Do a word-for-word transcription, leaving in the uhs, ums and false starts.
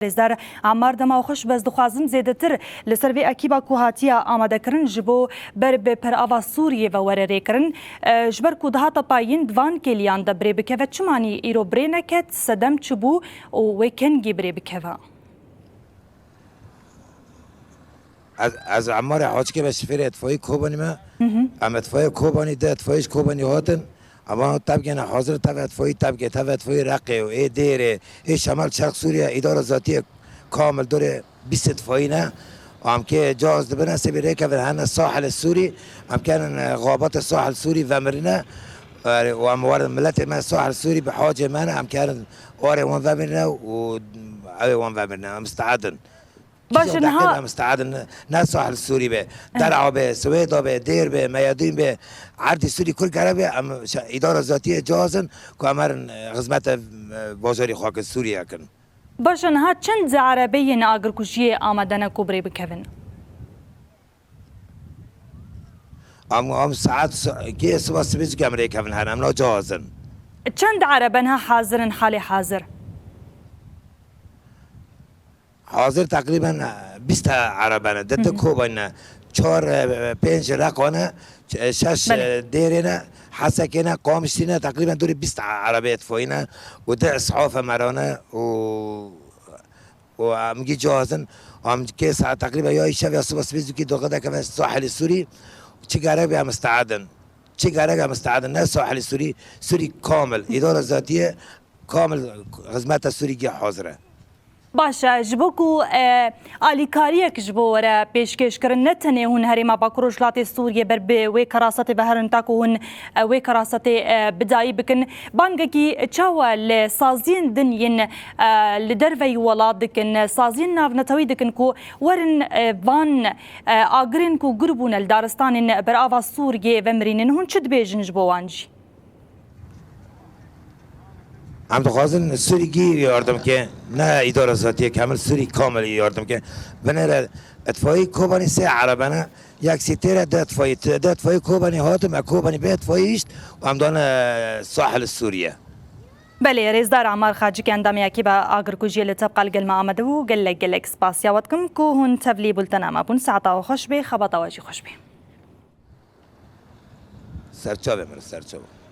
Rêzdar Ammar, dema xweş, bes dixwazim zêdetir li ser vê ekîba ku hatiye amadekirin ji bo ber bi perava Sûriyê ve were rêkirin. E, ji ber ku dihata payîn di van kêliyan de birê bikeve, çimanî îro birê neket, sedem çi bû û wê kengî birê bikeve? Ez, ez Emmarê Hacikê be şifêrê etfayî Kobanî me. Em etfayê Kobanî de, etfayê ji Kobanî hatin. Ama tevgê ne hazir, tev etfayî tevgê, tev etfayî Reqê û ê Dêrê, ê Şemal Şerq Sûriye, îdara zatiyê kamil dorê bîst etfayî ne. Em kê cihaz dibine, sê bî rêkevin hene sahilê Sûrî. Em kenin, e, xabatê sahil Sûrî vemirine. Erê, û em werin miletê me sahil Sûrî bi hacê me ne, em kerin warê wan vemirine û ew ê wan vemirine. Em misteedin. Baş e, niha em misteedin ne, ne sahil Sûrî be. Dera be, Swêda be, Dêr be, Meyadîn be, erdî Sûrî kur gere be, em şe-, îdara zatiyê cihazin ku em herin, e, xizmete, e, bajarî xakê Sûriye kin. Baş e, niha çend erebeyên agirkujiyê amade ne ku birê bikevin? Em, em saet s-, kê siba sibê zû em rêkevin herin, em na cihazin. Çend erebe niha hazir in halê hazir? Hazir teqrîben, e, bîst erebe ne, di, di Kobanî ne, çar, e, pênc Reqa ne, ç-, e, şeş, Belê. e, Dêrê ne, Hesekê ne, Qamişlî ne, teqrîben dorê bîst erebe etfayî ne û di îshafe me re ne û û em gî cihazin, em kê saet teqrîben ya îşev ya siba sibê zûkî doqe dekeve sahilê Sûrî, çi gerek be em misteedin. Çi gerek em misteedin. Ne sahilê Sûrî, Sûrî kamil, îdara zatiyê kamil, xizmeta Sûrî gî hazir e. Baş e, ji bo ku, e, alîkariyek ji bo were pêşkêşkirin, ne tenê hûn herêma Bakur Rojhilatê Sûriyê ber bi wê kerasetê ve herin ta ku hûn, e, wê kerasetê, e, bidayî bikin. Bangekî çawa li saziyên din yên, e, li derveyî welat dikin, saziyên navnetewî dikin ku werin, e, van, e, agirên ku gur bûne li daristanên berava Sûriyê vemirînin, hûn çi dibêjin ji bo wan jî? Em dixwazin Sûrî gî yardim ke, ne îdara zatiyê kamil, Sûrî kamil yardim ke. Binêre itfayî Kobanî sê erebe ne, yek sî têre, de itfayî, de itfayî Kobanî hatin, me Kobanî bê itfayî hişt û em dane sahil Sûriye. Belê, rêzdar Amar Xacik, endamê ekîba agirkujiyê li Tebqa li gel me amade bû. Gelek, gelek spasiya we dikim ku hûn tevlî bultena me bûn. Saeta we xweş bê, xebata we jî xweş bê. Serçavê min, serçava.